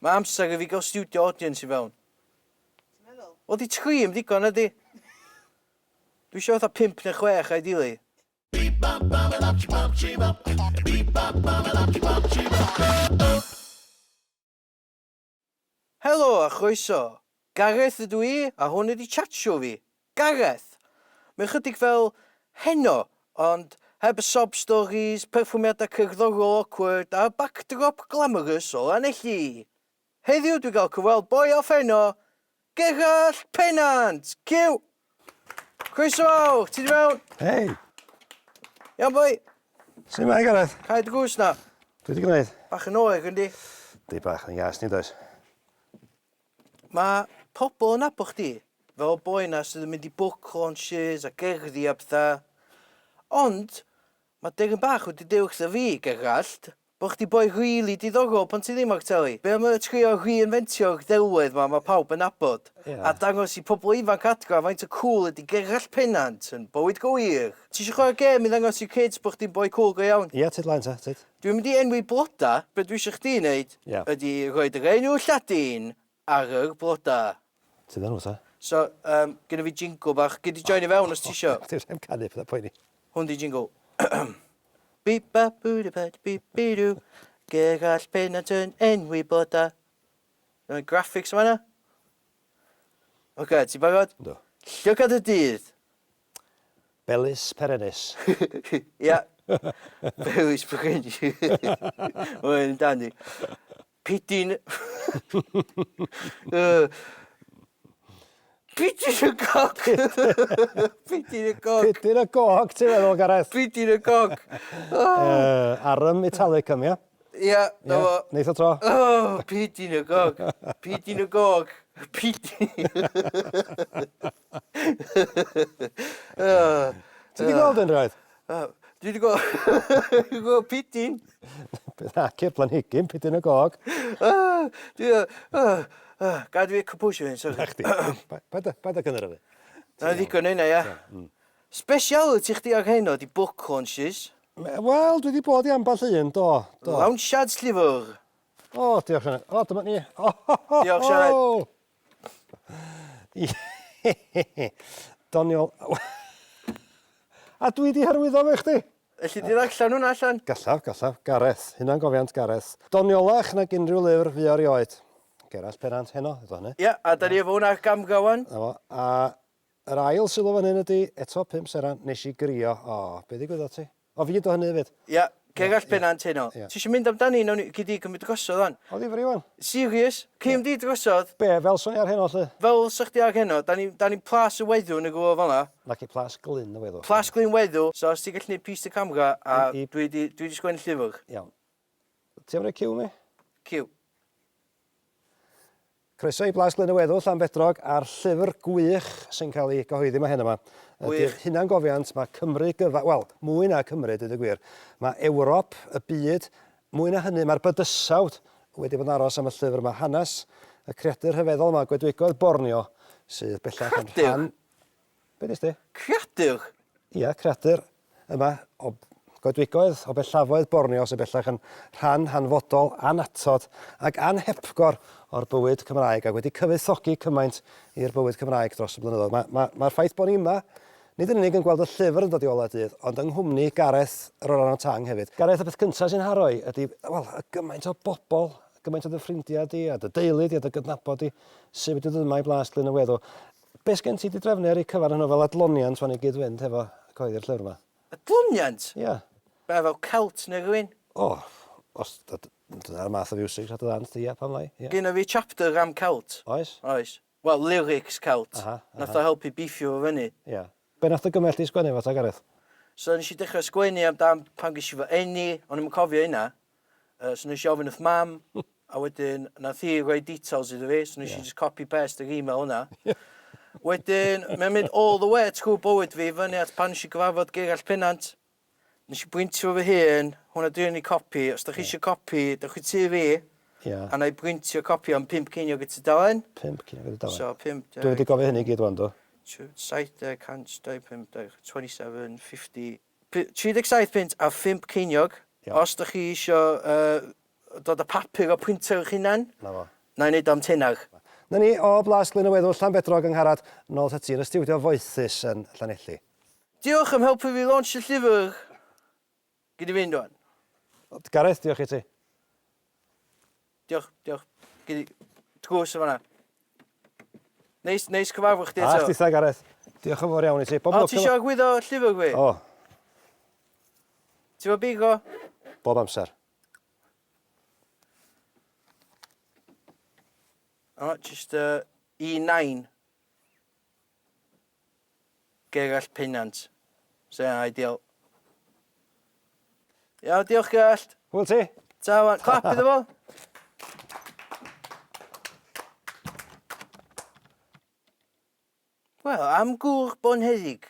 Mae amser i fi gael studio audience i fewn. Ti'n meddwl? Wel, di tri'm digon, ydi? Dwi eisiau fatha 5 neu 6 ideally. Helo a chroeso. Gareth ydw i a hwn ydi chat show fi. Gareth! Mae'n chydig fel Heno, ond heb y sob stories, perfformiadau cerddorol awkward a'r backdrop glamorous o Lanelli. Heddiw dwi'n gael cyfweld boi off Heno, Gerallt Pennant! Cyw! Croeso mawr, ti di mewn? Hei! Iawn boi? Sut mae Gareth? Cau dy gwrs na. Dwi wedi gwneud. Bach yn oer, yndi? Di bach yn gas ni, does? Mae pobl yn nabod chdi fel y boi 'na sydd yn mynd i book launches a gerddi a petha. Ond mae Deryn Bach wedi deud wrtha fi, Gerallt, bod chdi boi rili diddorol pan ti ddim ar teli. Be am trio reinventio'r ddelwedd 'ma mae pawb yn nabod a dangos i pobl ifanc adra faint o cŵl ydi Gerallt Pennant yn bywyd go wir? Ti isio chwarae gêm i ddangos i'r kids bod chdi'n boi cŵl go iawn? Ia, tyd lan ta, tyd. Dwi'n mynd i enwi bloda, be dwi isio chdi neud ydi rhoid yr enw Lladin ar yr bloda. Tyd â nhw ta. So, yym, gynna fi jingle bach, gei di joinio fewn os ti isio. Dim rhaid canu, paid â poeni. Hwn di jingle. Bip bap boo da bat bip bi doo, Gerallt Pennant yn enwi bloda. Rhoi graphics yn fan'na. Oce, ti'n barod? Yndw. Llygad y dydd. Belys Perennis. Ia. Belys Perennis. Mae'n dan di. Pidyn... Pidyn y gog! Pidyn y gog! Pidyn y gog, ti'n meddwl, Gareth? Pidyn y gog! Arum Italicum, ia? Ia, na fo. Neith o tro. Oh, pidyn y gog. Pidyn y gog. Pidyn... Ti wedi gweld un rhaid? Dwi wedi gweld... gweld pidyn. Naci'r planhigyn, pidyn y gog. Dwi... Gad fi composio hyn, sorry. Na chdi. Paid â cynnyr fi. Na ddigon hynna, ia. Speciality chdi ar heno 'di book launches. Wel, dwi wedi bod i ambell un, do, do. Lawnsiad llyfr. O, diolch Sioned. O, dyma ni. O, ho, ho, Diolch, Sioned. Doniol. A dwi di hyrwyddo fe chdi. Elli di ddarllen hwnna allan? Gallaf, gallaf. Gareth. Hunangofiant Gareth. Doniolach nag unrhyw lyfr fuo erioed. Gerallt Pennant heno, iddo hynny. Ia, a da ni efo hwnna ar gamera wan. Na fo. A Yr ail sylw fan hyn ydi, eto 5 seren, nes i grio. O, be ddigwyddodd ti? O, fi do hynny hefyd. Ia, Gerallt Pennant heno. Ia. Ti isio mynd amdani? Nawn ni, gei di gymryd drosodd wan. O ddifri wan? Serious? Cei di drosodd? Be, fel swn i ar heno 'lly? Fel sa chdi ar heno, da ni, da ni'n Plas y Weddw yn y rwla fel 'na. Naci, Plas Glyn y Weddw. Plas Glyn Weddw, so os ti'n gallu neud piece to camera a I, i... dwi 'di, dwi 'di sgwennu llyfr. Iawn. Ti am roi ciw mi? Ciw. Croeso i Blas Glyn y Weddw, Llanbedrog, a'r llyfr gwych sy'n cael ei gyhoeddi yma heno 'ma. Gwych. Ydy'r hunangofiant, mae Cymru gyfa, wel, mwy na Cymru, dweud y gwir. Mae Ewrop, y byd, mwy na hynny, mae'r bydysawd wedi bod yn aros am y llyfr yma. Hanes y creadur rhyfeddol yma, goedwigoedd Borneo, sydd bellach yn rhan... Be ddest di? Creadur? Ia, creadur yma o goedwigoedd o bellafoedd Borneo sydd bellach yn rhan hanfodol, annatod ac anhepgor o'r bywyd Cymraeg ac wedi cyfoethogi cymaint i'r bywyd Cymraeg dros y blynyddoedd. Mae'r ma, ma, ma ffaith bod ni yma, nid yn unig yn gweld y llyfr yn dod i olau dydd, ond yng nghwmni Gareth yr Orangutan hefyd. Gareth, y peth cyntaf sy'n haro i ydy, wel, y gymaint o bobl, gymaint o dy ffrindiau di a dy deulu di a dy gydnabod di sydd wedi dod yma i Blas Glyn y Weddw. Be sgen ti 'di drefnu ar eu cyfar nhw fel adloniant wan i gyd-fynd hefo cyhoeddi'r llyfr 'ma? Adloniant? Ia. Be, fel celt neu rhywun? O, os dyna'r math o fiwsig sa dy ddant di, ia, pam lai, ia. Gynna fi chapter am celt. Oes? Oes. Wel, lyrics celt. Aha, aha. Nath o helpu beefio fo fyny. Ia. Be nath dy gymell di sgwennu fo ta, Gareth? So nes i dechrau sgwennu amdan pan ges i fy eni, o'n i'm yn cofio hynna. Yy so nes i ofyn wrth mam, a wedyn nath hi roi details iddo fi, so nes i just copy paste yr email yna. Wedyn, mae'n mynd all the way trwy bywyd fi, fyny at pan nes i gyfarfod Gerallt Pennant. Nes i brintio fo fy hun, hwnna di'r unig copi. Os da chi eisiau copi, dewch i tŷ fi, a na i brintio copi am 5 ceiniog y tudalen. 5 ceiniog y tudalen. So 50... Dwi wedi gofio hynny i gyd wan, do? 70, 100, 25, 27, 50... 37 punt a 5 ceiniog. Iawn. Os da chi isio yy dod â papur a printer eich hunan. 'Na fo. Na i neud o am tenner. 'Na ni, o Blas Glyn y Weddw, Llanbedrog yng Ngharad, nôl atat ti yn y stiwdio foethus yn Llanelli. Diolch am helpu fi launch y llyfr. Gei di fynd wan. Gareth, diolch i ti. Diolch, diolch. Gei di... Drws yn fan'na. Neis, neis cyfarfod chdi eto. A chditha, Gareth. Diolch yn fawr iawn i ti. Bob O, lwc ti isio arwyddo llyfr fi? O. Ti efo bigo? Bob amser. O, just E9. Gerallt Pennant. So yeah, ideal. Iawn, diolch Gerallt. Hwyl ti. Ta wan. Clap iddo fo. Wel, am gŵr bonheddig.